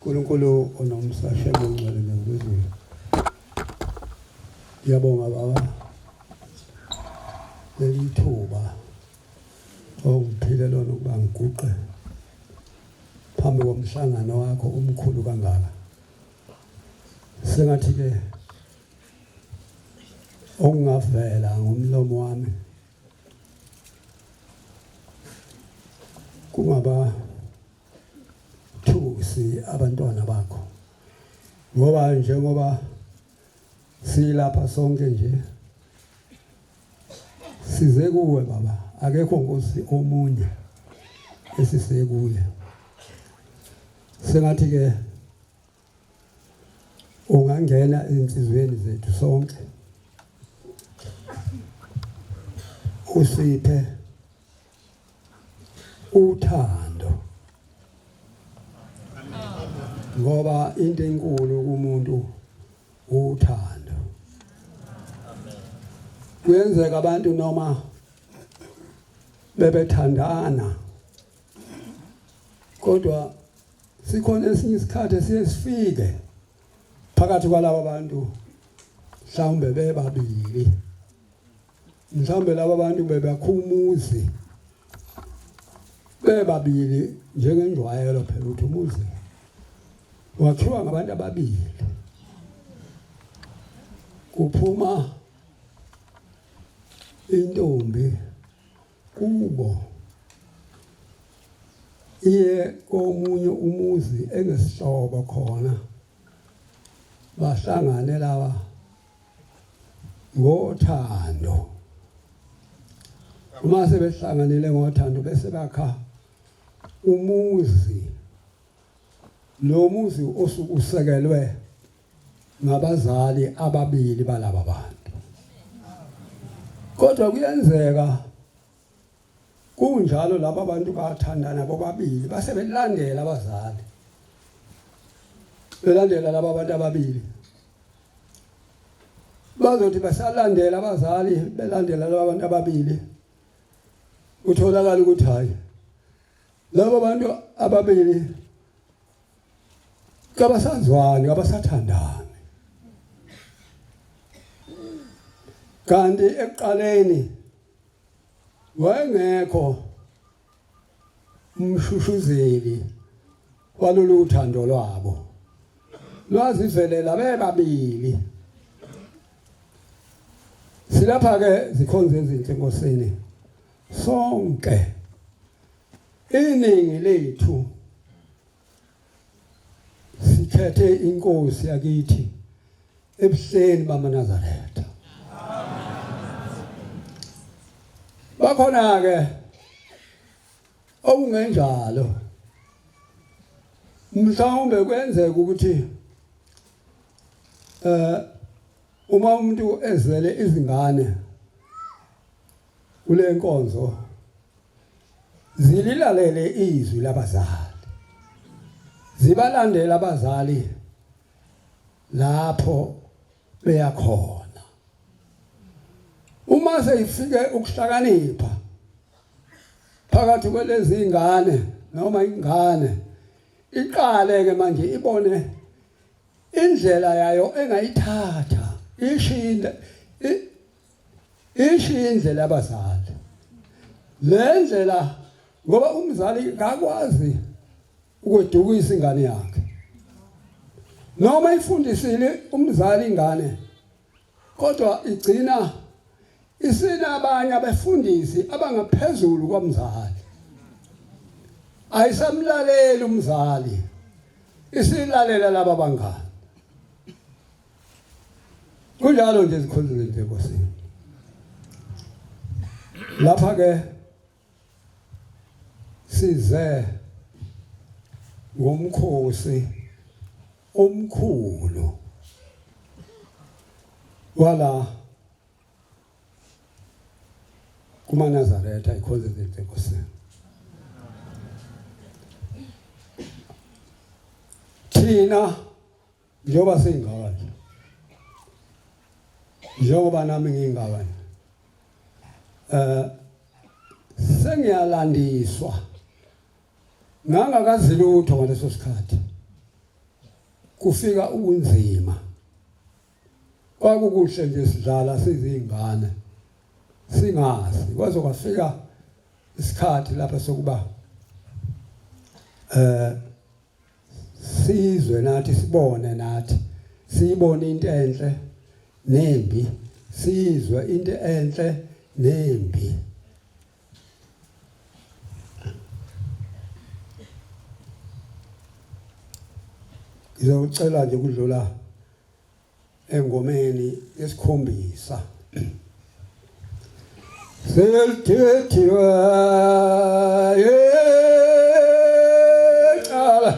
uNkulunkulu onomsa Shembe ongcwele nezulu. Ngiyabonga baba leli thuba ongiphile lona ukuba ngiguqe phambi komhlangano wakho omkhulu kangaka. Sengathi ke okungavela ngomlomo wami kungaba thusi abantwana bakho ngoba njengoba silapha sonke nje size kuwe baba akekho nkosi omunye esise kuye sengathi ke ungangena ezinhliziyweni zethu sonke usiphe uthando ngoba into enkulu kumuntu uthando kuyenzeka abantu noma bebethandana kodwa sikhona esinye isikhathi esiye sifike phakathi kwalaba bantu mhlawumbe bebabili mhlawumbe laba bantu bebakha umuzi bebabili njengenjwayelo phela ukuthi umuzi wakhiwa ngabantu ababili kuphuma intombi kubo iye komunye umuzi engesihlobo khona bahlangane laba ngothando uma sebehlanganile ngothando bese bakha umuzi lo muzi osuke usekelwe ngabazali ababili balaba bantu kodwa kuyenzeka kunjalo laba bantu bathandana bobabili base belandela abazali belandela laba bantu ababili bazothi basalandela abazali belandela laba bantu ababili utholakala ukuthi hayi laba bantu ababili kabasazwani kabasathandani kanti ekuqaleni wayengekho umshushuzeli walolu thando lwabo lwazivelela bebabili silapha ke zikhonze ezinhle enkosini sonke iningi lethu sikhethe inkosi yakithi ebuhleni bamaNazaretha bakhona ke okungenjalo mhlawumbe kwenzeka ukuthi eh uma umuntu ezele izingane kule nkonzo zililalele izwi labazali zibalandela abazali lapho beyakhona uma seyifike ukuhlakanipha phakathi kwelezi ingane noma ingane iqale ke manje ibone indlela yayo engayithatha ishinda ishiya indlela yabazali le ndlela ngoba umzali kakwazi ukwedukisa ingane yakhe noma ifundisile umzali ingane kodwa igcina isinabanye abefundisi abangaphezulu komzali ayisamlaleli umzali isilalela laba bangani kunjalo nje zikhonzile nje enkosini lapha ke size ngomkhosi omkhulu wala kumaNazaretha ikhonze enkosini thina njengoba singaka nje njengoba nami ngingaka nje eh sengiyalandiswa ngangakazi lutho ngaleso sikhathi. Kufika ubunzima. Kwakukuhle nje sidlala sizingane singazi, kwaze kwafika isikhathi lapha sokuba sizwe nathi, sibone nathi, siyibone into enhle nembi, sizwe into enhle nembi. Ngizocela nje ukudlula engomeni yesikhombisa. Selithethiwe icala.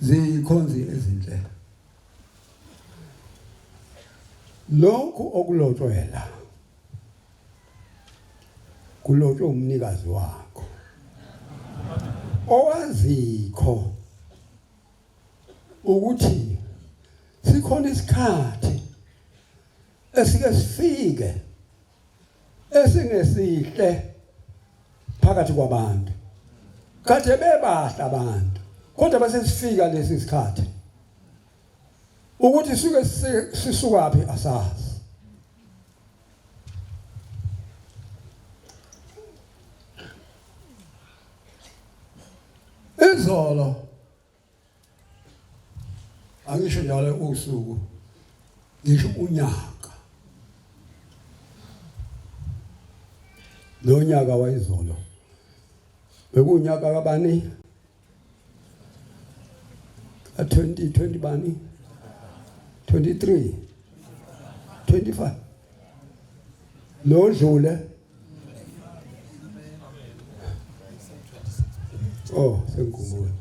Zikhonzi ezinhle. Lokhu okulotshwe la kulotshwe umnikazi wakho owazikho ukuthi sikhona isikhathi esike sifike esingesihle phakathi kwabantu kade bebahle abantu kodwa bese sifika lesi sikhathi ukuthi suke sisukaphi asazi. Izolo angisho njalo usuku ngisho unyaka lo nyaka wayizolo bekunyaka kabani ka 2020 bani 23 25 lo dlule. Oh, sengikhumbula.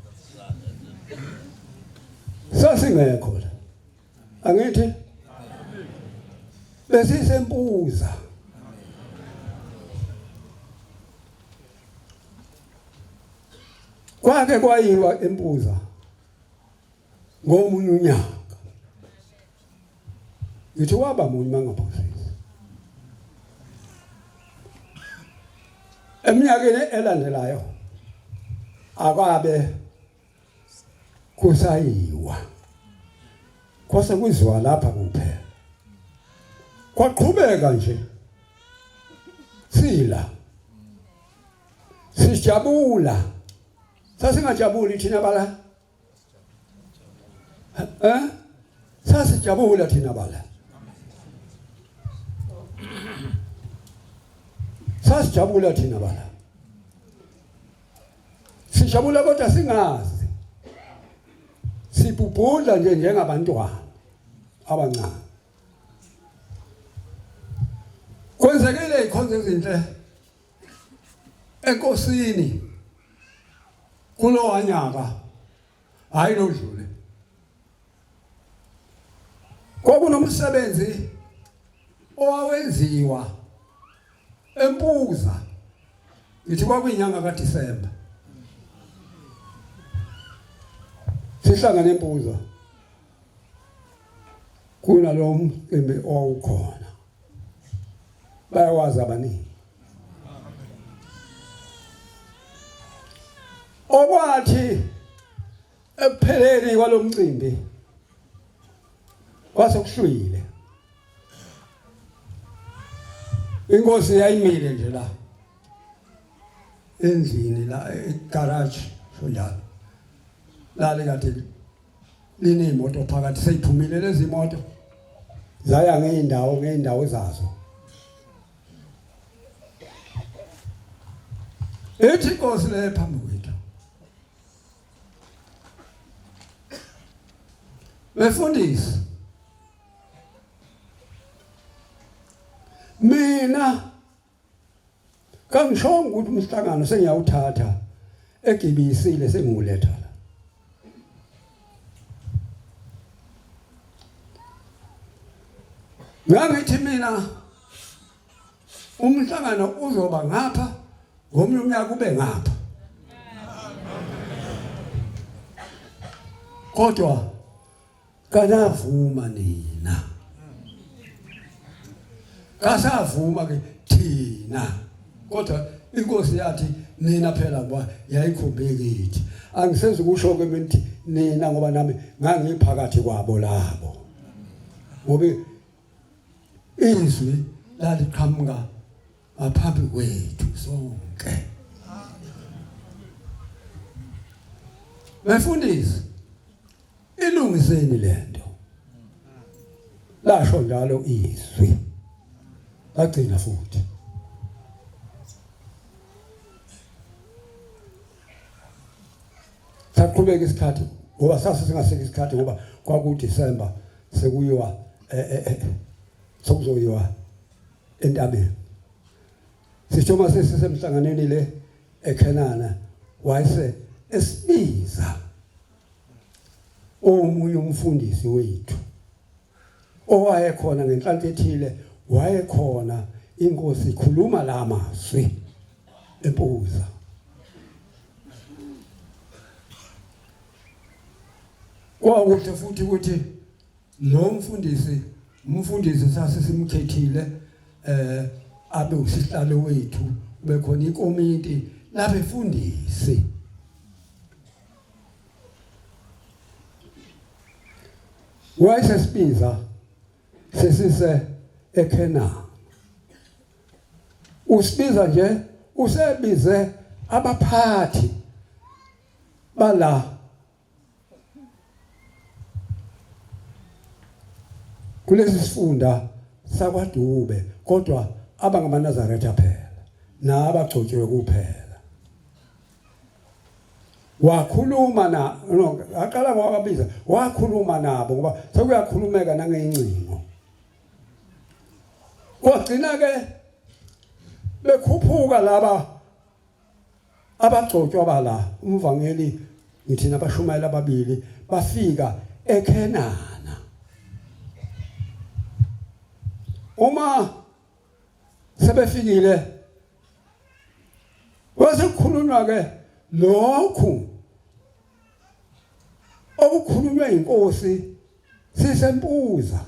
Sasingekho la. Angithi besisempuza. Kwake kwayiwa empuza ngomunye unyaka. Ngithi waba munye mangaphosisi. Eminyakeni elandelayo akabe kusayiwa. Kwase kuziwa lapha kuphela. Kwaqhubeka nje sila sijabula sasingajabuli thina bala eh sasijabula thina bala sasijabula thina bala sijabula kodwa singazi sibhubhudla nje njengabantwana abancane kwenzekile ikhonzo ezinhle enkosini kulowa nyaka hayi lodlule kwakunomsebenzi owawenziwa empuza ngithi kwakuyinyanga kaDisemba sihlangane empuza kunalowo mcimbi owawukhona bayawazi abaningi okwathi ekupheleni kwalomcimbi kwase kuhlwile inkosi yayimile nje la endlini la egarage njalo lali kade lineyimoto phakathi seyiphumile lezi moto zaya ngeyindawo ngeyindawo zazo ithi inkosi le phambi kwethu befundisi mina kangishongo ukuthi umhlangano sengiyawuthatha egibisile sengiwuletha la ngangithi mina umhlangano uzoba ngapha ngomnye umnyaka ube ngapha kodwa kanavuma nina kasavuma ke thina kodwa inkosi yathi nina phela ngoba yayikhumbekile angisenzi ukusho ke mina nina ngoba nami ngangiphakathi kwabo labo ngoba izwi laliqhamuka ngaphambi kwethu sonke Mfundisi ilungiseni lento lasho njalo izwi lagcina futhi saqhubeka isikhathi ngoba sase singaseki isikhathi ngoba kwakuDecember sekuyiwa eh, eh, eh, sekuzoyiwa entabeni sisho uma sesisemhlanganweni le eKhenana wayese esibiza. omunye umfundisi wethu owayekhona ngenhlanhla ethile wayekhona inkosi ikhuluma la mazwi empuza kwakuhle futhi ukuthi lo mfundisi umfundisi sase simkhethile eh abe usihlalo wethu kube khona ikomiti labefundisi wayesesibiza sesise eKhenana usibiza nje usebize abaphathi bala kulesi sifunda sakwaDube kodwa abangamaNazaretha phela nabagcotshiwe kuphela wakhuluma na no aqala ngowababiza wakhuluma nabo ngoba sekuyakhulumeka nangeyingcingo kwagcina ke bekhuphuka laba abagcotshwa bala umvangeli ngithi nabashumayela ababili bafika eKhenana uma sebefikile kwase kukhulunywa ke lokhu okukhulunywe inkosi sisempuza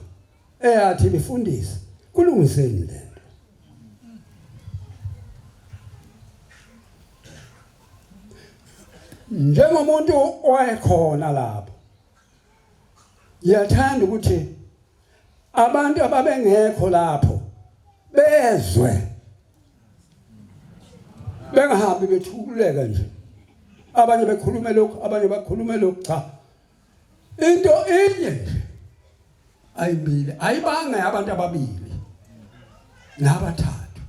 eyathi befundisi kulungiseni lento njengomuntu owayekhona lapho ngiyathanda ukuthi abantu ababengekho lapho bezwe bengahambi bethuleka nje abanye bekhulume lokhu abanye bakhulume lokhu cha into inye nje ayimbili ayibanga abantu ababili nabathathu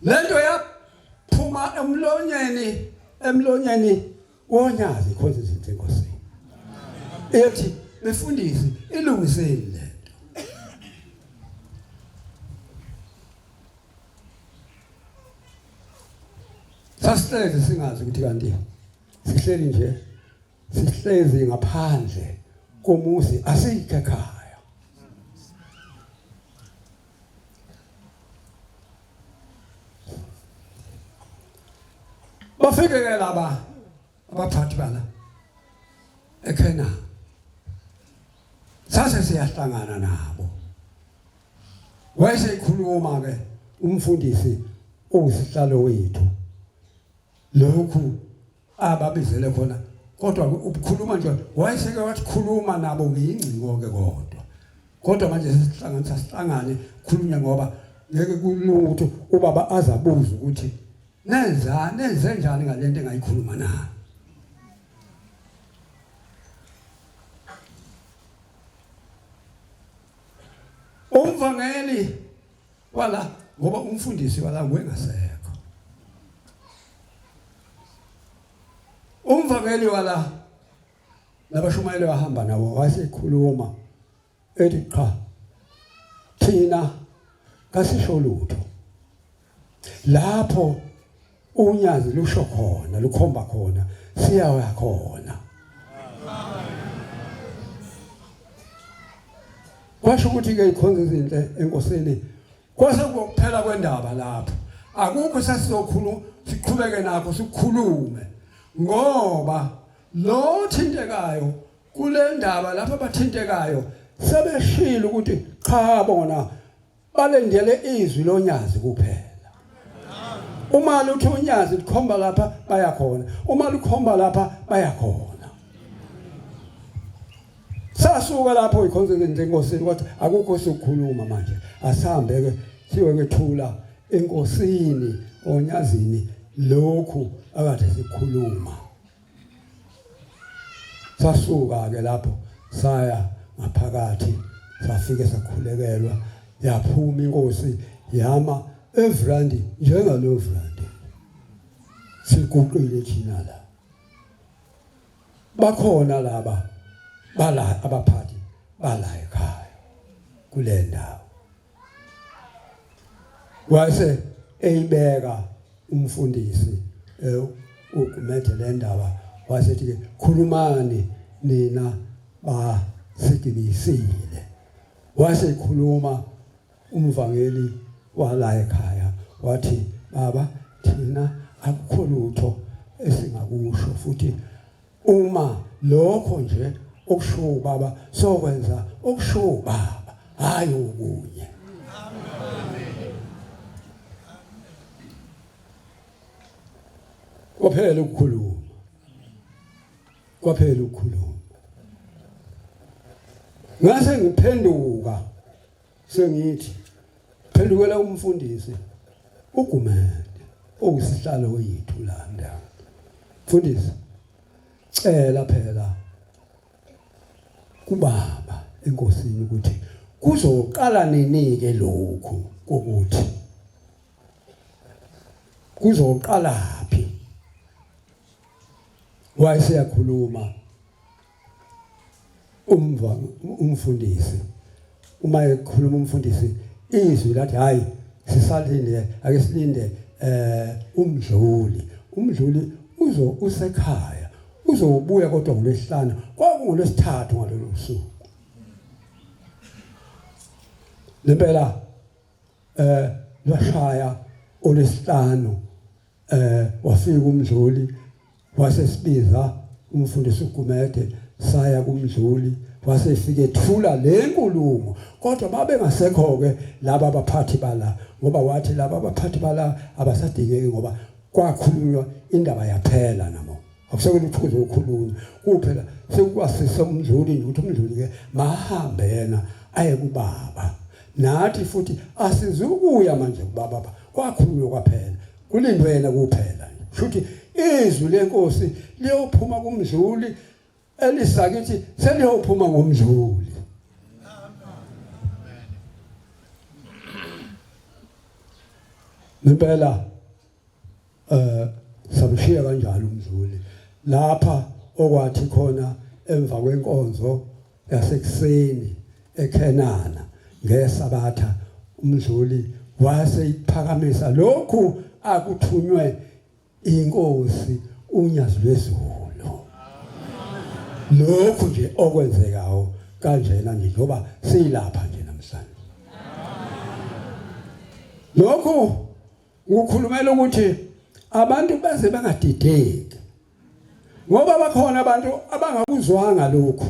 lento yaphuma emlonyeni emlonyeni wonyazi khonza izinto enkosini ethi befundisi ilungiseni lento sasihlezi singazi ukuthi kanti sihleli nje sihlezi ngaphandle komuzi asikho ekhaya bafike ke laba abaphathi bala ekhena sase siyahlangana nabo wayesekhuluma ke umfundisi owusihlalo wethu lokhu ababizele khona kodwa ubukhuluma nje wayeseke wathi khuluma nabo ngiyingcingo ke kodwa kodwa manje sesihlanganisa sihlangane khulunywe ngoba ngeke kulunga ukuthi ubaba azabuza ukuthi nenza nenze njani ngalento engayikhuluma na umvangeli wala ngoba umfundisi wala wengasekho umvangeli wala nabashumayeli wahamba nabo wasekhuluma ethi cha thina kasisho lutho lapho unyazi lusho khona lukhomba khona siyaya khona kwasho ukuthi ke ikhonza izinhle enkosini kwase kuphela kwendaba lapho akukho sasizokhuluma siqhubeke nakho sikhulume ngoba lo thintekayo kule ndaba lapho abathintekayo sebeshilo ukuthi cha bona balendele izwi lonyazi kuphela uma luthi unyazi lukhomba lapha baya khona uma lukhomba lapha baya khona sasuka lapho ikhonze enkosini kwathi akukho sokukhuluma manje asihambe ke siwe kwethula enkosini onyazini lokhu akade sikhuluma Sasuka ke lapho saya ngaphakathi safike sakhulekelwa yaphuma inkosi yama evrandi njengalo vrandi siguqile thina la bakhona laba bala abaphathi bala ekhaya kule ndawo wase eyibeka umfundisi eh, uGumede le ndaba wasethi ke khulumani nina basigibisile. Wasekhuluma umvangeli wala ekhaya wathi, baba, thina akukho lutho esingakusho, futhi uma lokho nje okushiwo ubaba sokwenza okushiwo ubaba, hayi okunye. Kwaphela ukukhuluma, kwaphela ukukhuluma. Ngase ngiphenduka sengithi phendukela umfundisi uGumede owusihlalo wethu la ndawo. Mfundisi, cela phela kubaba enkosini ukuthi kuzoqala nini ke lokhu kokuthi kuzoqala phi. Wayeseyakhuluma umva umfundisi, uma ekhuluma umfundisi izwi lathi hayi sisalinde, ake silinde umdluli, umdluli uzo usekhaya uzobuya kodwa ngolwesihlanu, kwakungolwesithathu ngalolu suku. Lempela lwashaya olwesihlanu, wafika umdluli, wasesibiza umfundisi uGumede, saya kumdluli, wasefike ethula le nkulumo. Kodwa babengasekho ke laba abaphathi bala, ngoba wathi laba abaphathi bala abasadingeki, ngoba kwakhulunywa indaba yaphela namo, akusekho lutho kuzokhulunywa kuphela, sekukwasisa umdluli nje ukuthi umdluli ke mahambe yena aye kubaba, nathi futhi asizukuya manje kubaba, kwakhulunywa kwaphela, kulindwe yena kuphela. Shuthi izwi lenkosi liyophuma kumdluli, elisakithi seliyophuma ngomdluli. Ngempela samshiya kanjalo umdluli lapha, okwathi khona emva kwenkonzo yasekuseni eKhenana ngesabatha, umdluli waseyiphakamisa lokhu akuthunywe inkosi uNyazi lwezulu. Lokhu nje okwenzekayo kanjena nje njengoba silapha nje namhlanje, lokhu ngukhulumela ukuthi abantu baze bangadideki, ngoba bakhona abantu abangakuzwanga lokhu,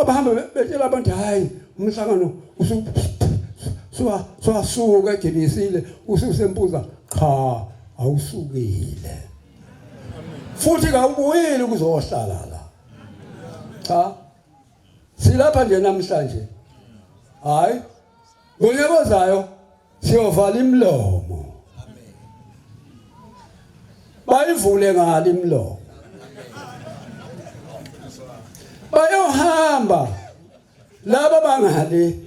abahamba betshela abantu hayi umhlangano usuwasuka eGibisile ususempuza. Cha, awusukile futhi kawubuyile ukuzohlala la. Cha, silapha nje namhlanje, hayi ngonyaka ozayo siyovala imilomo, bayivule ngale imilomo, bayohamba laba bangale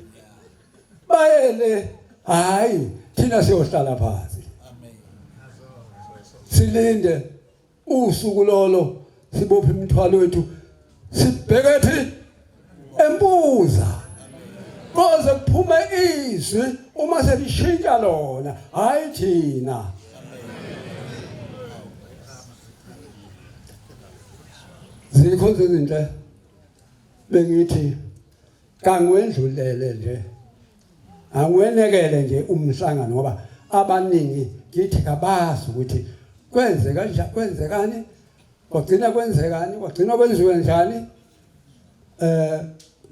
bayele, hayi thina siyohlala phansi silinde usuku lolo, sibophe imithwalo yethu sibheke phi? Empuza, koze kuphume izwi uma selishintsha lona, hayi thina. Zikhonze izinhle, bengithi kangwendlulele nje, angwenekele nje umhlangano, ngoba abaningi ngithi kabazi ukuthi kwenzeka kanjani, kwenzekani, kwagcina kwenzekani, kwagcina kwenziwe njani,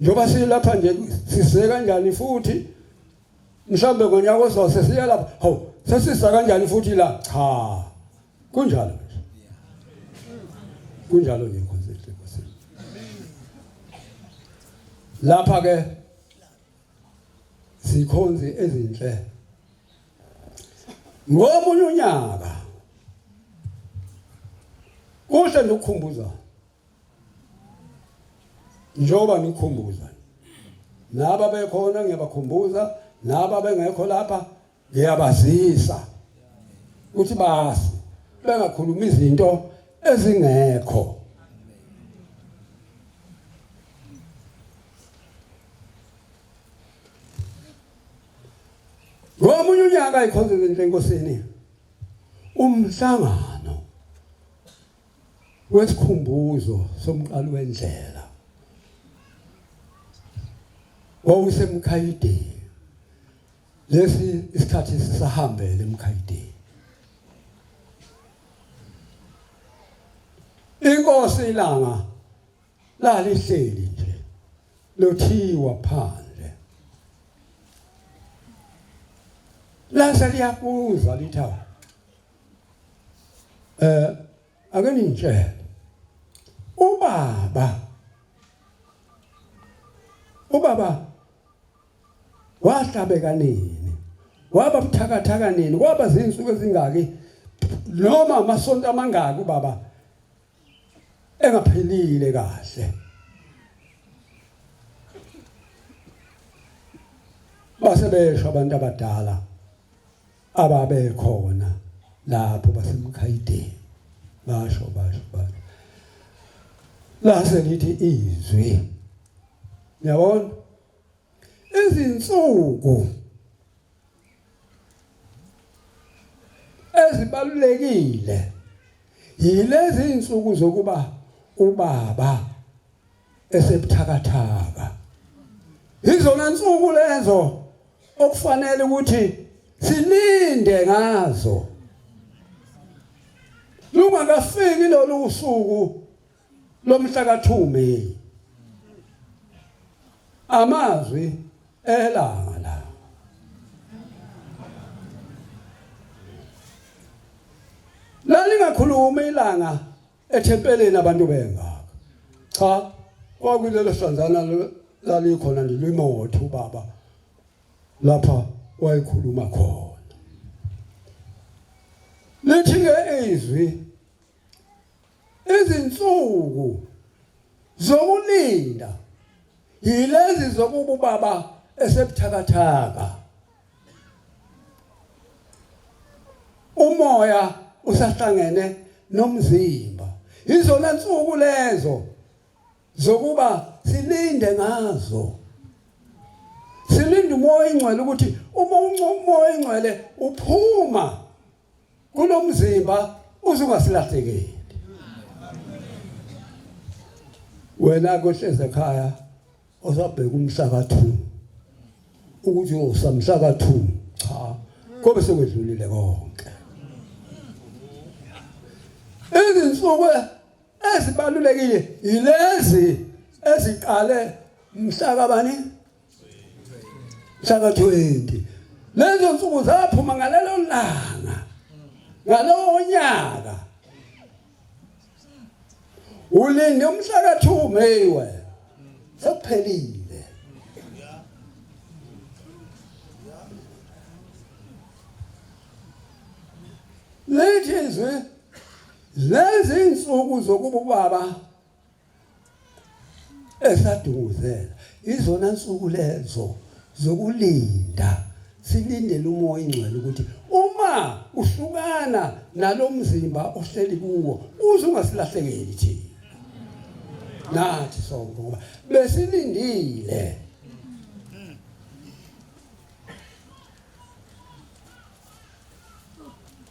njoba silapha nje sise kanjani futhi, mhlawumbe ngonyaka ozayo sesiya lapha, hawu sesisa kanjani futhi la? Cha, kunjalo nje, kunjalo nje Nkosi Nkosi. Lapha ke sikhonzi ezinhle ngomunye unyaka, kuhle nje ukukhumbuza, njengoba ngikhumbuza naba bekhona ngiyabakhumbuza, naba bengekho lapha ngiyabazisa ukuthi basi bengakhuluma izinto ezingekho. Ngomunye unyaka ikhonze izinto enkosini, umhlangano Wesikhumbuzo somqali wendlela wawusemkhayideni. Lesi isikhathi sisahambele emkhayideni. Inkosi ilanga lalihleli nje lothiwa phandle, lase liyabuza lithi ake ningitshele, ubaba wahlabeka nini, waba buthakathaka nini, kwaba zinsuku ezingaki noma amasonto amangaki ubaba engaphilile kahle? Base besho abantu abadala ababekhona lapho basemkhayideni, basho basho basho, lase lithi izwi, yabona izinsuku ezibalulekile yilezi insuku zokuba ubaba esebuthakathaka, izona nsuku lezo okufanele ukuthi silinde ngazo lungakafiki lolu usuku lomhla ka-2 May. Amazwi elanga la lalingakhulumi ilanga ethempelini abantu bengaka. Cha, kwakulelo hlanzana lalikhona nje limotho ubaba lapha wayekhuluma khona. Lithi ke izwi, izinsuku zokulinda yilezi zokuba ubaba esebuthakathaka, umoya usahlangene nomzimba. Izona nsuku lezo zokuba silinde ngazo, silinde umoya ingcwele, ukuthi uma umoya ingcwele uphuma kulomzimba uzungasilahlekeli. Wena kohleze ekhaya osabheka umhla ka-2 ukuthi usamhla ka-2, cha, kobe sekwedlulile konke. Izinsuku ezibalulekile yilezi eziqale mhla kabani? Mhla ka-20. Lezo nsuku zaphuma ngalelo langa ngalowo nyaka. Ulinde umhla ka-2 May, wena sekuphelile. Lithi izwi, lezi insuku zokuba ubaba esadunguzela, izona nsuku lezo zokulinda, silindele umoya ingcwele ukuthi uma uhlukana nalomzimba ohleli kuwo uze ungasilahlekeli thina nathi sonke, ngoba besilindile.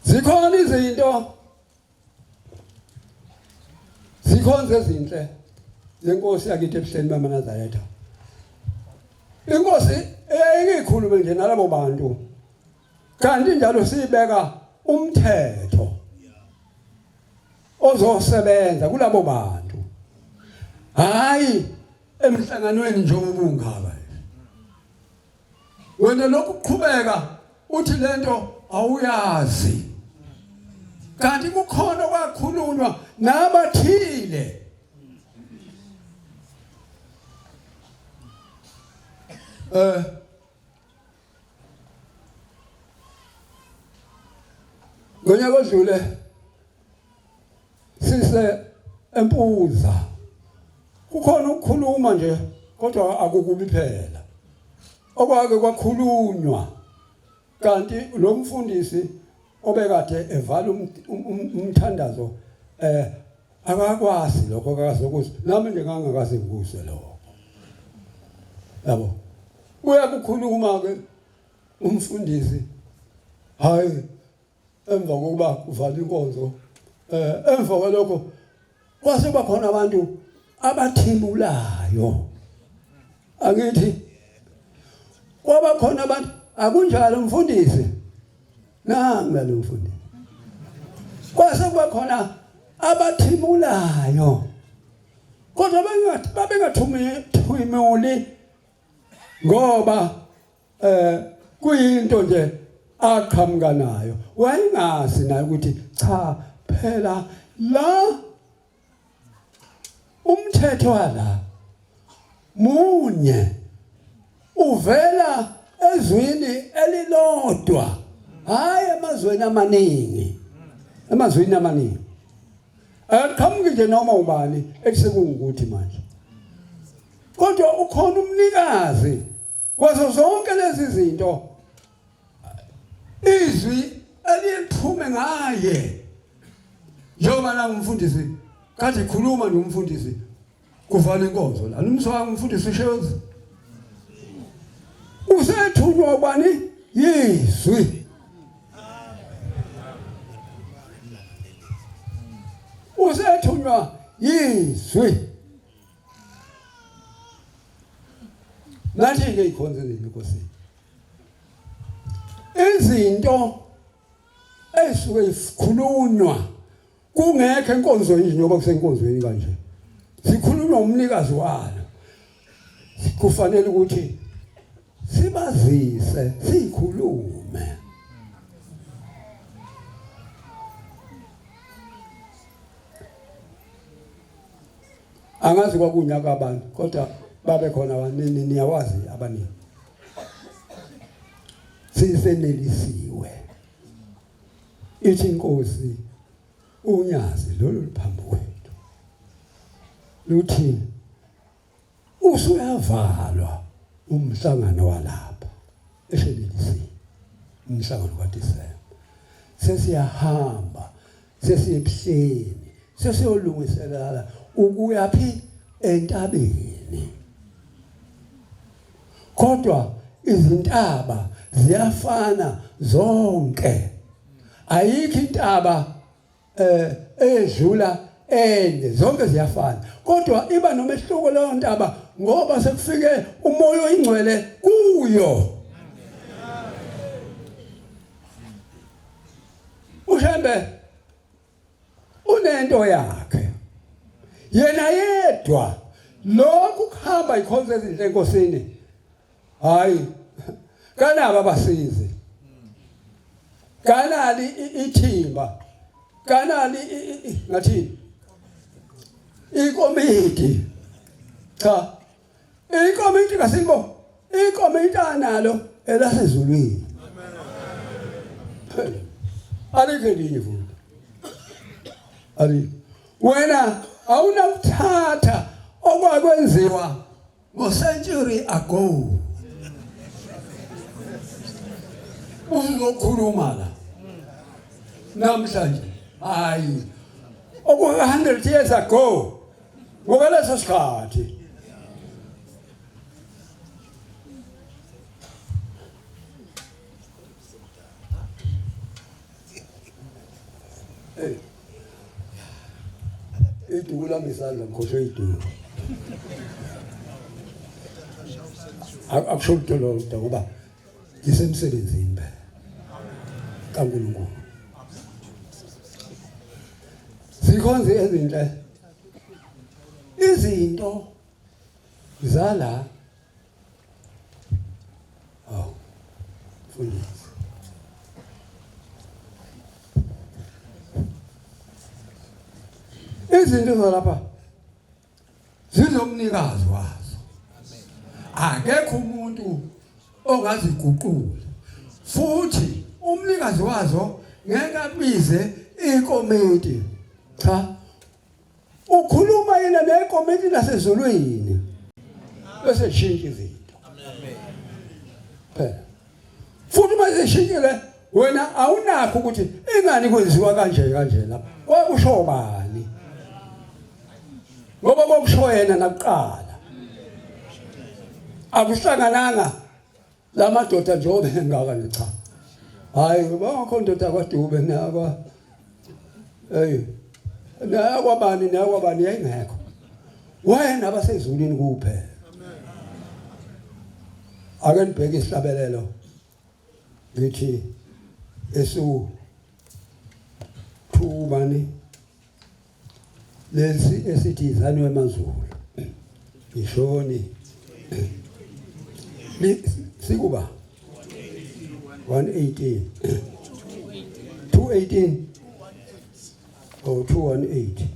Zikhona izinto, zikhonze ezinhle zenkosi yakithi ebuhleni bamaNazaretha. Inkosi eyayikhulume nje nalabo bantu, kanti njalo sibeka umthetho ozosebenza kulabo bantu, hayi emhlanganweni njengoba ungaba wena lokhu kuqhubeka uthi lento awuyazi, kanti kukhona okwakhulunywa nabathile. Ngonyaka odlule sise empuza, kukhona ukukhuluma nje kodwa akukubi phela okwake kwakhulunywa, kanti lo mfundisi obekade evala umthandazo akakwazi lokho, akazokuzwa. Nami nje ngangakaze ngikuzwe lokho, yabo. Uyakukhuluma ke umfundisi, hayi, emva kokuba kuvala inkonzo, emva kwalokho Kwase kuba khona abantu abathimulayo. Angithi kwaba khona abantu akunjalo mfundisi. Nanga lo mfundisi. Kwase kuba khona abathimulayo. Kodwa babengathumuli ngoba eh kuyinto nje aqhamuka nayo wayengazi naye ukuthi cha phela la umthetho wala munye uvela ezwini elilodwa hayi emazweni amaningi emazwini amaningi aqhamuki nje noma ubani ekusekungukuthi manje kodwa ukhona umnikazi Kwazo zonke lezi zinto izwi eliphume ngaye njengoba la umfundisi kade khuluma nomfundisi kuvala inkonzo la nomswanga umfundisi ushozi usethunywa ubani yizwi usethunywa yizwi Nathi ke ikhonze nini Nkosi. Izinto esuke ikhulunywa kungekho enkonzweni nje njengoba kusenkonzweni kanje. Sikhulunywa umnikazi walo. Kufanele ukuthi sibazise sikhulume. Angazi kwakunyaka abantu kodwa babe khona abanini niyawazi abaningi. Sisenelisiwe. Ithi inkosi unyazi lolu luphambi kwethu. Luthi usuyavalwa umhlangano walapha eshelelisiwe umhlangano kaDisemba. Sesiyahamba sesiyebuhleni sesiyolungiselela ukuya phi entabeni kodwa izintaba ziyafana zonke ayikho intaba eh edlula enye zonke ziyafana kodwa iba nomehluko leyo ntaba ngoba sekufike umoya oyingcwele kuyo uShembe unento yakhe yena yedwa lokhu kuhamba ikhonza ezinhle enkosini hayi kanabo abasizi kanali ithimba kanali ngathini ikomiti cha Ikomiti kaSimbo, ikomiti analo elasezulwini. Amen. Alikho elinye futhi. Alikho. Wena awunakuthatha okwakwenziwa ngo-century ago. Uzokhuluma la. Namhlanje hayi oku 100 years ago Ngokwaleso sikhathi iduku lami isandla ngikhohlwe iduku akusho lutho lodwa ngoba ngisemsebenzini phela kaNkulunkulu zikhonze ezinhle izinto zala awu mfundisi izinto zalapha zinomnikazi wazo akekho umuntu ongaziguqula futhi umnikazi wazo ngeke abize ikomiti cha ukhuluma yena nekomiti lasezulwini bese shintsha izinto phela futhi uma zishintshile wena awunakho ukuthi ingani kwenziwa kanje kanje lapha kwakusho bani ngoba kwakusho yena nakuqala akuhlangananga la madoda njengoba engaka nje cha hayi bangakho ndoda kwaDube nakwa hey Nayakwabani nayakwabani yayingekho. Wayenabasezulwini kuphela. Ake nibheke isihlabelelo ngithi esu 2 bani lesi esithi izani wemazulu ngishoni sikuba 118 218 oh 218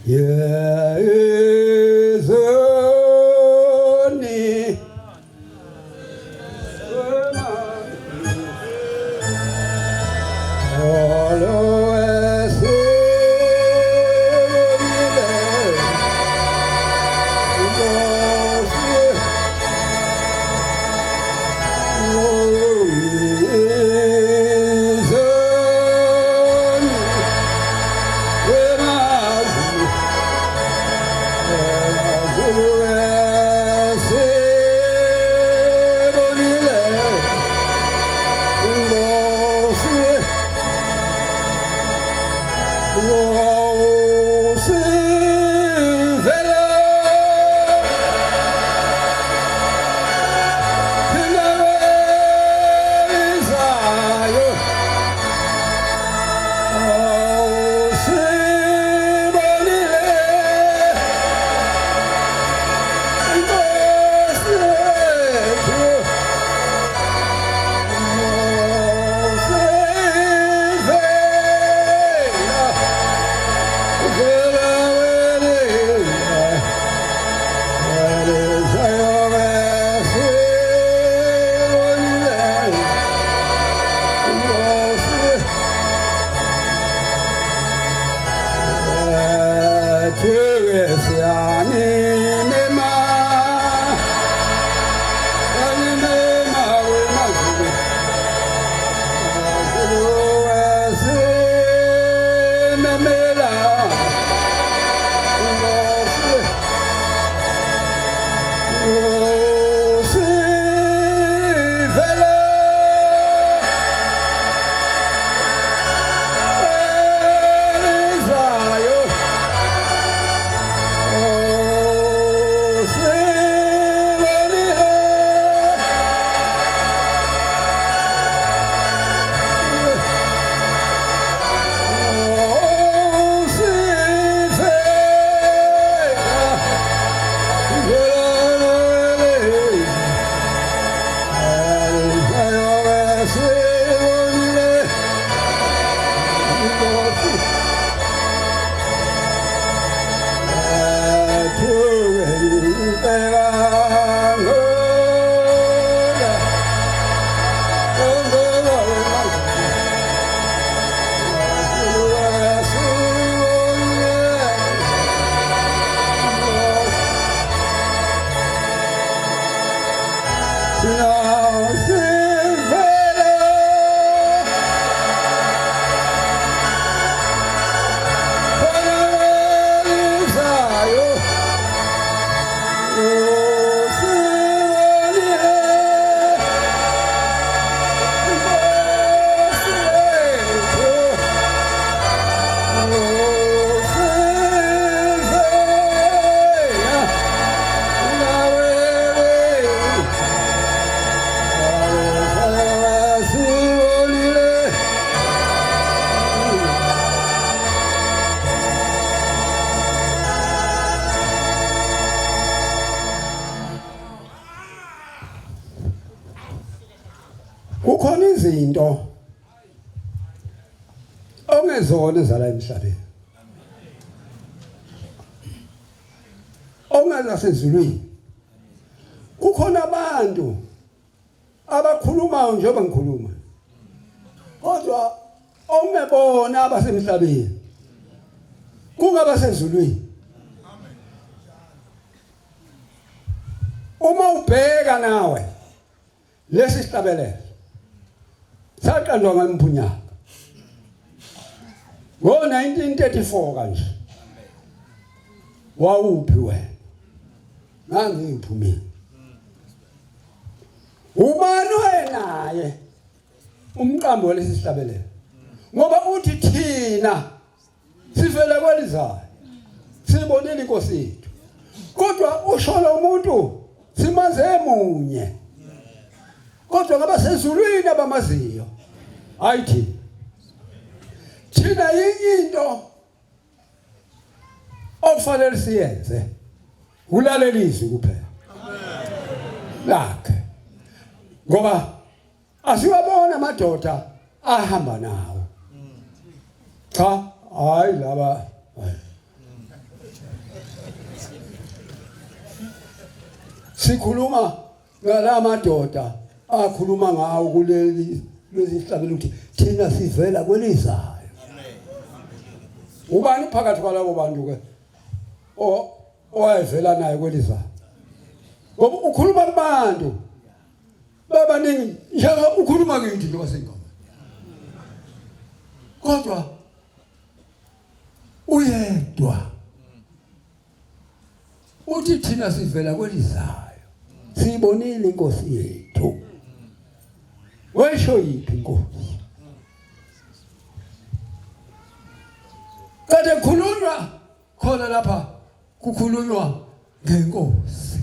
Yeah, Kukhona izinto ongezona ezala emhlabeni ongezasezulwini kukhona abantu abakhulumayo njengoba ngikhuluma kodwa ongebona abasemhlabeni kungabasezulwini uma ubheka nawe lesi sihlabelelo saqanjwa ngempunyaka ngo-1934 kanje wawuphi wena ngangiphumile ubani wayenaye? Umqambi walesi sihlabelelo. Ngoba uthi thina sivela kwelizayo. Sibonile inkosi yethu. Kodwa usho lo muntu simaze emunye. Kodwa ngabasezulwini abamaziyo. Hayi thina. Thina yinye into okufanele siyenze ulalela izwi kuphela lakhe ngoba asiwabona amadoda ahamba nawo cha hayi laba sikhuluma ngala madoda akhuluma ngawo kuleli lwezihlabelo ukuthi thina sivela kwelizayo. Ubani phakathi kwalabo bantu ke owayevela naye kwelizayo? Ngoba ukhuluma kubantu babaningi njengoba ukhuluma kithi njengoba singoma. Kodwa uyedwa uthi thina sivela kwelizayo siyibonile inkosi yethu wesho yiphi inkosi kade khulunywa khona lapha kukhulunywa ngenkosi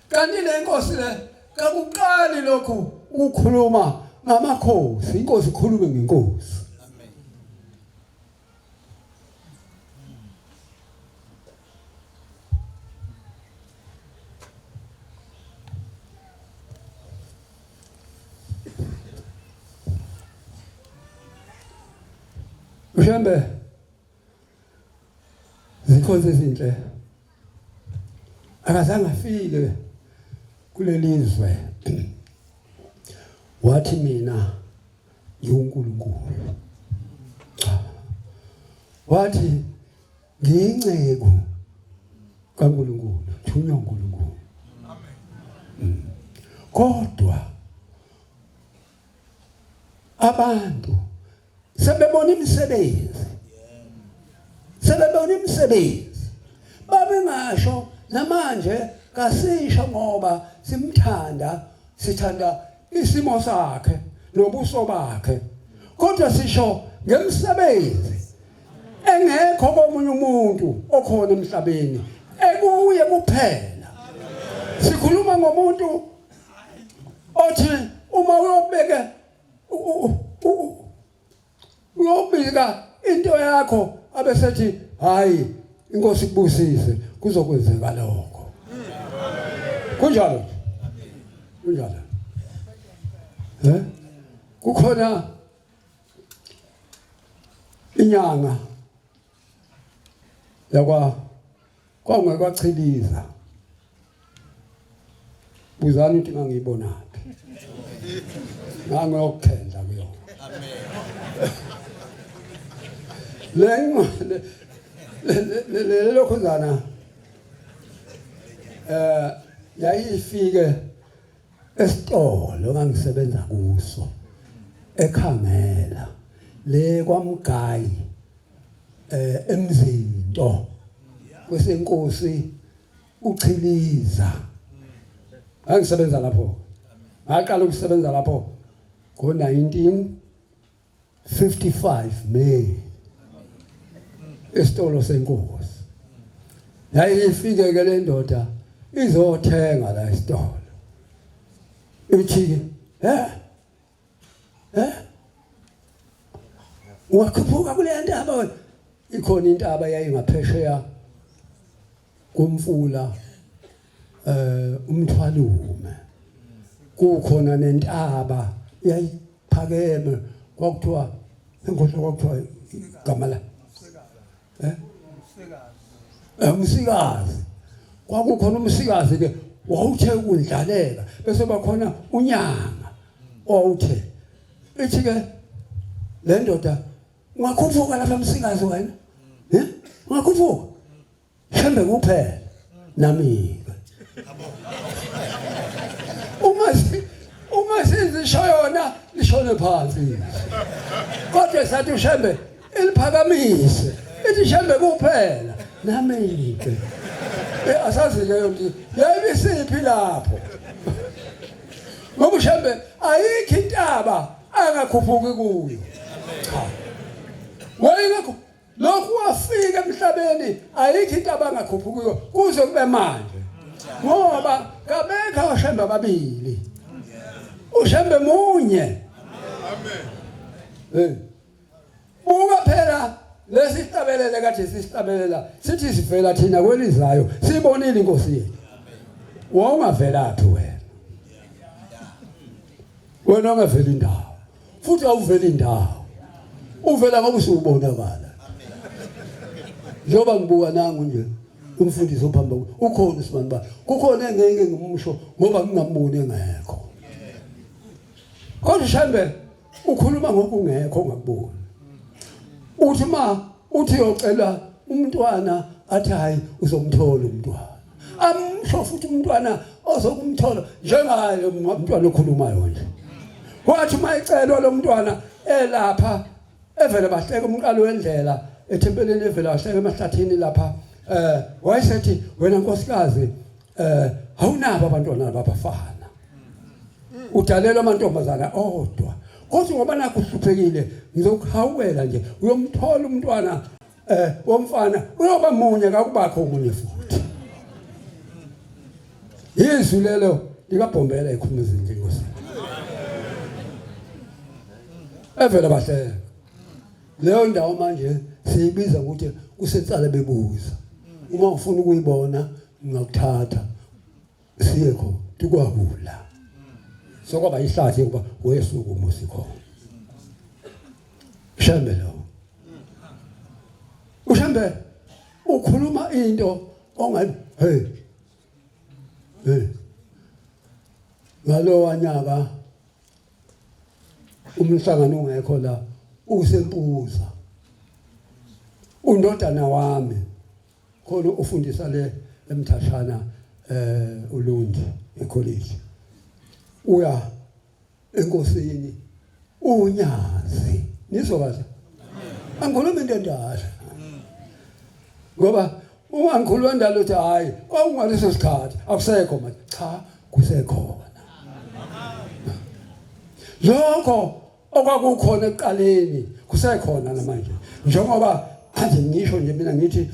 kanti le nkosi le kakuqali lokhu ukukhuluma ngamakhosi inkosi ikhulume ngenkosi. Mhlambe zikhonze ezinhle akazange afike kulelizwe wathi mina ngiwuNkulunkulu cha wathi ngiyinceku kaNkulunkulu thunywa uNkulunkulu amen mm. Kodwa abantu sebebona imisebenzi sebebona imisebenzi babengasho namanje kasisho ngoba simthanda sithanda isimo sakhe nobuso bakhe kodwa sisho ngemsebenzi engekho komunye umuntu okhona emhlabeni ekuye kuphela sikhuluma ngomuntu othi uma uyobeke uyobika into yakho abesethi hayi inkosi ikubusise kuzokwenzeka lokho kunjalo kunjalo eh kukhona inyanga yakwa kwangwekwachiliza buzani ukuthi ngangiyibonaphi ngangiyokukhendla kuyona le le lokhuzana eh yayifike esitolo ngangisebenza kuso ekhangela le kwamgayi eh emzinto kwesenkosi uchiliza ngangisebenza lapho ngaqala ukusebenza lapho ngo 1955 May esitolo senkosi yayifike ke le ndoda izothenga la esitolo ithi eh Eh? Wakhuphuka kule ntaba wena. Ikhona intaba yayingaphesheya kumfula eh umthwalume. Kukhona nentaba yayiphakeme kwakuthiwa enkohlo kwakuthiwa igama la. Eh? eh umsikazi. Kwakukhona umsikazi ke wawuthe ukundlaleka bese bakhona unyanga owawuthe ithi ke le ndoda ungakhuphuka lapha msikazi wena eh ungakhuphuka Shembe kuphela nami uma uma sizisho yona lishone phansi kodwa sathi ushembe iliphakamise ithi shembe kuphela nami ke eh, asazi leyo nto yayibisiphi lapho ngoba uShembe ayikho intaba angakhuphuki kuyo. Cha. Wayengekho lokhu wafika emhlabeni ayikho intaba angakhuphuki kuyo kuze kube manje. Ngoba kabekho oShembe ababili. uShembe munye. Amen. Hey. Buka phela lesi sihlabelele kade sisihlabelela sithi sivela thina kwelizayo sibonile inkosi yethu. Wawungavelaphi wena? Wena ungaveli indawo. Futhi awuveli indawo. Uvela ngoba usubonakala. Njengoba ngibuka nangu nje umfundisi ophambi ukhona usibani ba kukhona engeke ngimusho ngoba ngingamboni engekho. Kodwa Shembe ukhuluma ngokungekho ongakuboni uthi ma uthi uyocela umntwana athi hayi uzomthola umntwana amsho futhi umntwana ozokumthola njengaye umntwana okhulumayo nje wathi uma ecelwa lo mntwana elapha evele bahleka umqalo wendlela ethempelini evele bahleka emahlathini lapha eh wayesethi wena nkosikazi eh awunabo abantwana abafana udalelwa amantombazana odwa kodwa ngoba nakho uhluphekile ngizokuhawukela nje uyomthola umntwana eh womfana uyoba munye kakubakho omunye futhi izwi lelo likabhombela ikhuluma izinto inkosi evela bahleka leyo ndawo manje siyibiza ukuthi kusensala bebuza uma ufuna ukuyibona ngingakuthatha siye khona tikwakula sokwaba ihlathi ukuba wesuku umusi khona Shembe lo uShembe ukhuluma into ongayi hey hey ngalowa nyaka umhlangano ungekho la usempuza undodana wami khona ufundisa le emthashana eh uLundi ecollege uya enkosini unyazi nizwa kahle angikhuluma into endala ngoba uma ngikhuluma endala uthi hayi kwakungaleso sikhathi akusekho manje cha kusekhona lokho okwakukhona ekuqaleni kusekhona namanje njengoba manje ngisho nje mina ngithi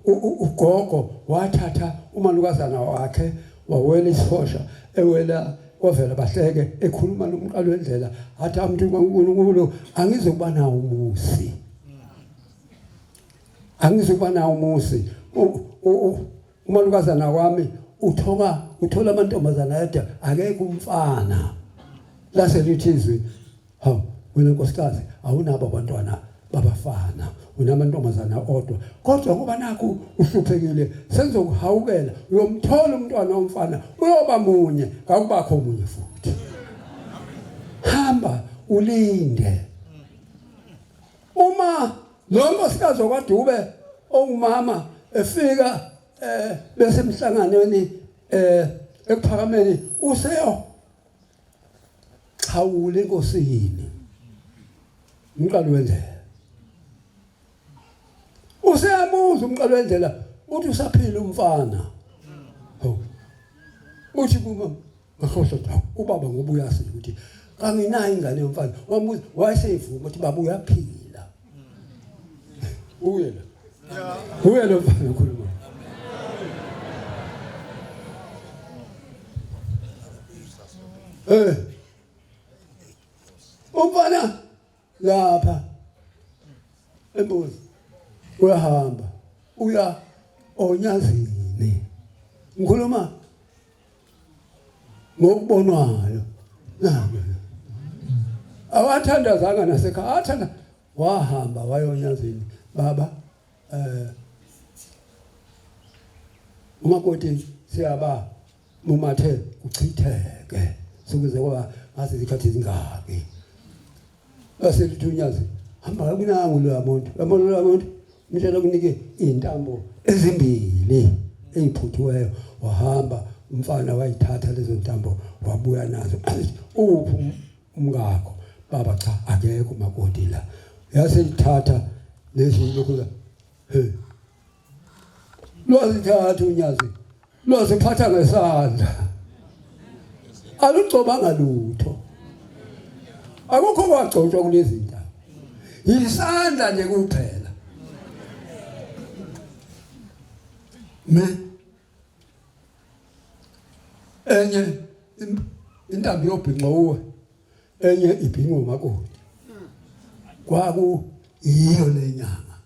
ugogo wathatha umalukazana wakhe wawela isihosha ewela kwavela bahleke ekhuluma nomqalo wendlela athi umuntu kaNkulunkulu angizokuba nawo umusi angizokuba nawo umusi umalukazana wami uthoka uthola amantombazana yedwa akekho umfana lase lithi izwi hawu wena nkosikazi awunabo abantwana babafana unamantombazana odwa kodwa ngoba nakhu uhluphekile sengizokuhawukela uyomthola umntwana womfana uyoba munye ngakubakho omunye futhi hamba ulinde uma lo nkosikazi wakwaDube ongumama efika eh bese emhlanganweni eh ekuphakameni useyo xhawula enkosini umqalo wendlela useyabuza umqalo wendlela uthi usaphila umfana uthi kuma ngakhohlwa ukuthi ubaba ngoba uyazi ukuthi kanginayo ingane yomfana wamuza wayeseyivuma ukuthi baba uyaphila uye la uye lo mfana okhuluma eh umfana lapha embuzi uyahamba uya onyazini ngikhuluma ngokubonwayo nabo awathandazanga nasekhaya athanda wahamba wayonyazini baba eh umakoti siyaba mumathe kuchitheke sekuze kwaba ngazi izikhathi ezingaki base lithi unyazi hamba kunangu loya muntu yabona loya muntu umtshela kunike izintambo ezimbili eziphuthiweyo wahamba umfana wayithatha lezo ntambo wabuya nazo uphi um-, umkakho baba cha akekho umakoti la yaseyithatha lezi lokhu he lwazithatha unyazi lwaziphatha ngesandla Alugcobanga lutho. Akukho kwagcotshwa kulezi ndawo. Yisandla nje kuphela. Me enye intambi yobhinqo uwe enye ibhinqo umakoti. Kwaku yiyo lenyanga.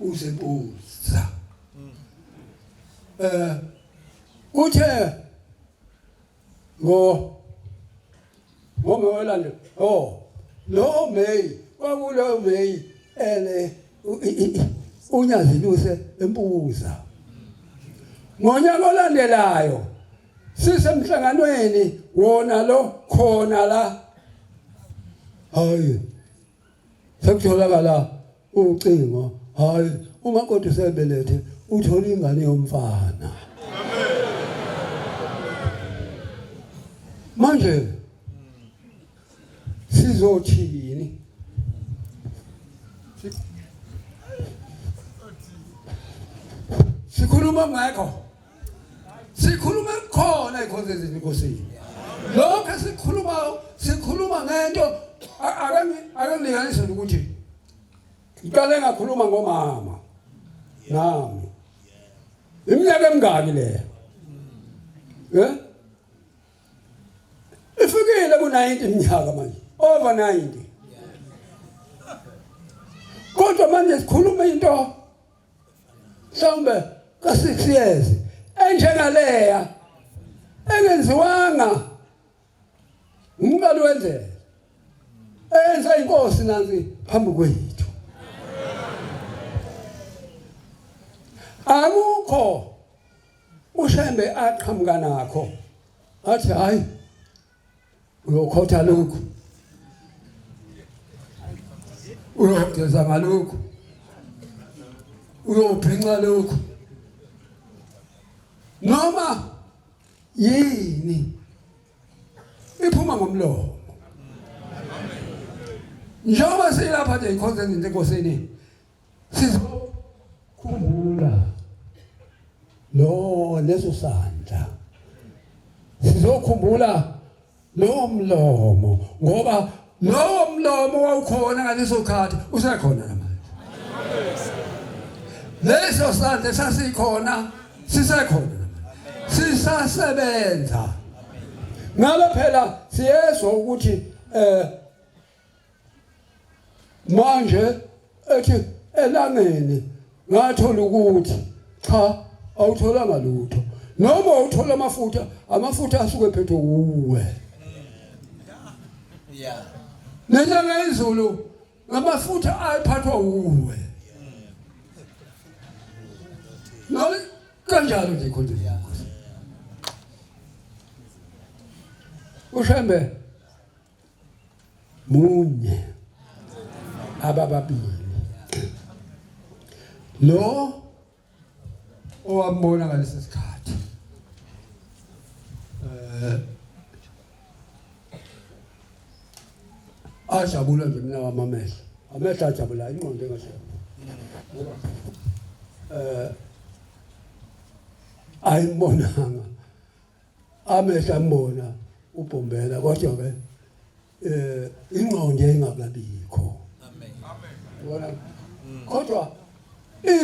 Uzebuza. Eh kuthe ngo ngomewelande oh lo May kwakulo May ele unyazi luse empuza ngonyaka olandelayo sisemhlanganweni wona lo khona la hayi sekutholakala ucingo hayi umakoti usebelethe uthola ingane yomfana manje sizothini sikhuluma ngekho sikhuluma khona ikhonze ezinkosini lokho esikhuluma sikhuluma ngento akangilinganise ukuthi ngiqale ngakhuluma ngomama nami iminyaka emingaki leyo eh ifikile ku-90 iminyaka manje over 90 kodwa manje sikhuluma into mhlawumbe ka-6 years enjengaleya engenziwanga umqali wendlela enza inkosi nansi phambi kwethu akukho ushembe aqhamuka nakho athi hayi uyokhotha lokhu uyogeza ngalokhu uyobhinca lokhu noma yini iphuma ngomlomo njengoba silapha nje ikhonze izinto enkosini Sizokhumbula lo leso sandla. Sizokhumbula lo mlomo ngoba lowo mlomo wawukhona ngaleso khathi usekhona namanje. Leso sandla sasikhona sisekhona sisasebenza. Ngabe phela siyezwa ukuthi eh manje ethi elangeni ngathola ukuthi cha awutholanga lutho noma uthola amafutha amafutha asuke ephethwe uwe yeah nenyanga izulu ngamafutha ayiphathwa uwe noma kanjalo nje khonje ushembe munye abababili lo owambona ngalesi sikhathi eh ajabula nje mina wamamehlo amehlo ajabula ingqondo engasho eh ayimbonanga amehlo ambona ubhombela kodwa ke eh ingqondo yayingakabikho amen yabona kodwa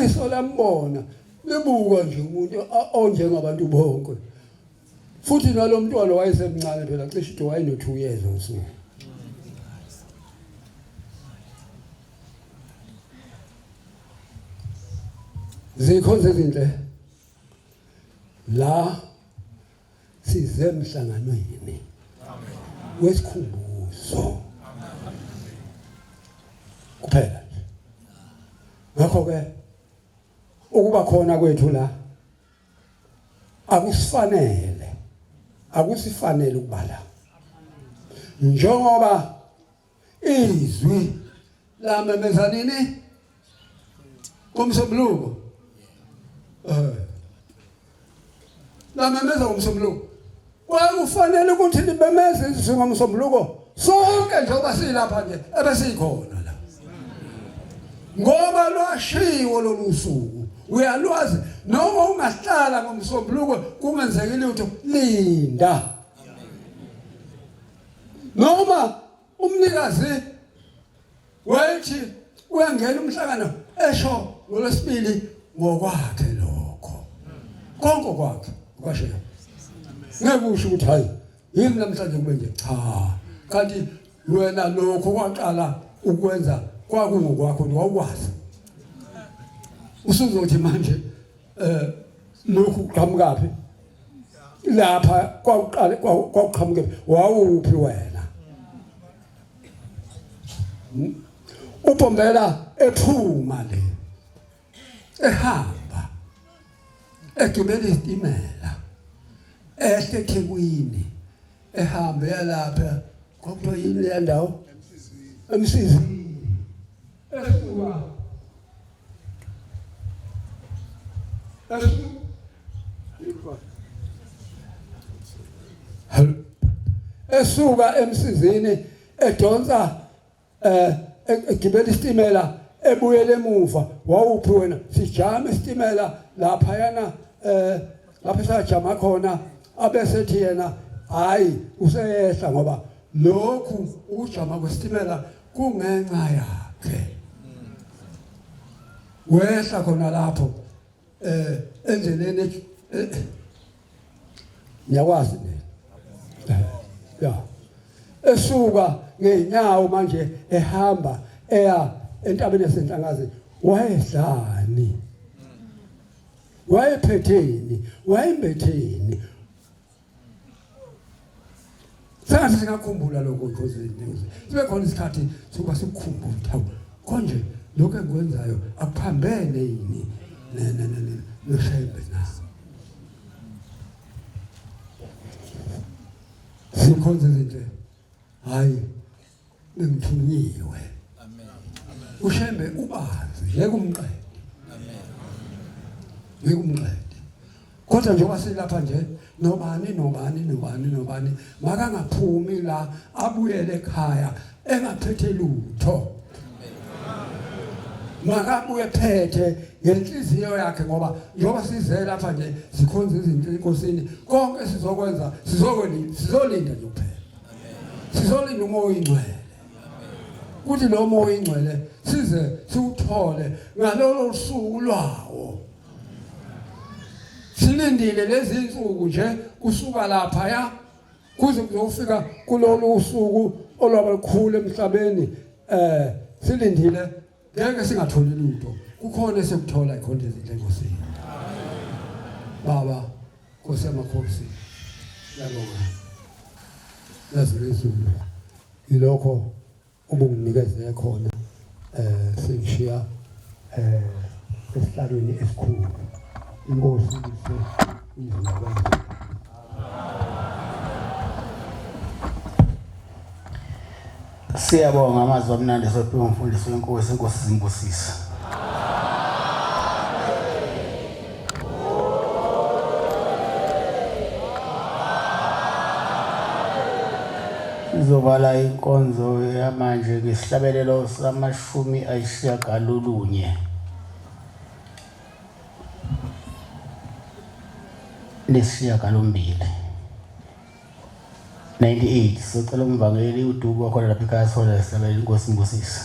iso lambona libuka nje umuntu onjengabantu bonke futhi nalomntwana wayesemncane phela cishe ukuthi wayeno 2 years or so zikhonze izinhle la size emhlanganweni wesikhumbuzo kuphela nje ngakho ke ukuba khona kwethu la akusifanele akusifanele ukuba la njengoba izwi lamemeza nini ngomsombuluko eh lamemeza ngomsombuluko kwakufanele ukuthi libemeze izwi ngomsombuluko sonke njengoba silapha nje ebesikhona la ngoba lwashiwo lolu suku uyalwazi. Noma ungahlala ngomsombuluko kungenzeki lutho, linda. Noma umnikazi wethi uyangena umhlangano esho ngolwesibili ngokwakhe lokho. Konke kwakhe kwasho. Ngeke usho ukuthi hayi yini namhlanje kube nje cha. Kanti wena lokho kwaqala ukwenza kwakungokwakho wawukwazi. Usuzothi manje eh lokhu kuqhamukaphi? Lapha kwakuqale kwakuqhamuke wawuphi wena? Ubombela ephuma le ehamba egibela isitimela ehle eThekwini ehambe yalapha kwakuthiwa yini leya ndawo emsizini esuka esuka emsizini edonsa eh egibela isitimela ebuyele emuva wawuphi wena sijama isitimela lapha yana eh lapho sajama khona abesethi yena hayi useyehla ngoba lokhu ukujama kwesitimela kungenxa yakhe wehla khona lapho eh endleleni eh, ngiyakwazi mina eh, ya esuka ngeenyawo manje ehamba eya entabeni yasenhlangazi wayedlani wayephetheni wayembetheni Sengathi singakhumbula lokho Nkosi sibe khona isikhathi sokuba sikukhumbule ukuthi hawu konje lokho engikwenzayo akuphambene yini noShembe na sikhonze izinto hayi bengithunyiwe amen uShembe ubazi ngeke umqede amen ngeke umqede kodwa njengoba silapha nje nobani nobani nobani nobani makangaphumi la abuyele ekhaya engaphethe lutho makabuye phethe ngenhliziyo yakhe ngoba njengoba size lapha nje sikhonza izinto enkosini konke sizokwenza sizokwenda sizolinda nje kuphela sizolinda umoya oyingcwele kuthi lo moya oyingcwele size siwuthole ngalolo suku lwawo silindile lezi insuku nje kusuka lapha ya kuze kuzofika kulolu usuku olwaba lukhulu emhlabeni eh silindile ngeke singatholi lutho kukhona esikuthola ikhonto ezinhle enkosini baba Nkosi yamakhosi ngiyabonga lazi lezulu ilokho ubunginikeze khona eh sengishiya eh esihlalweni esikhulu inkosi ise umzimba wakhe Siyabonga amazwi amnandi sophiwe umfundisi wenkosi inkosi zimbusise. Sizovala inkonzo yamanje ngesihlabelelo samashumi ayishiyagalolunye. Nesishiyagalombili. 98 socela umvangeli uduku wakhona lapha ekhaya sihole sihlabele inkosi imbusise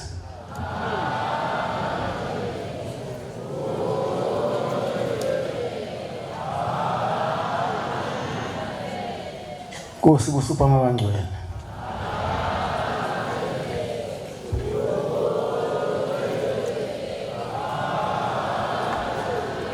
Nkosi kusupha amabangcwele.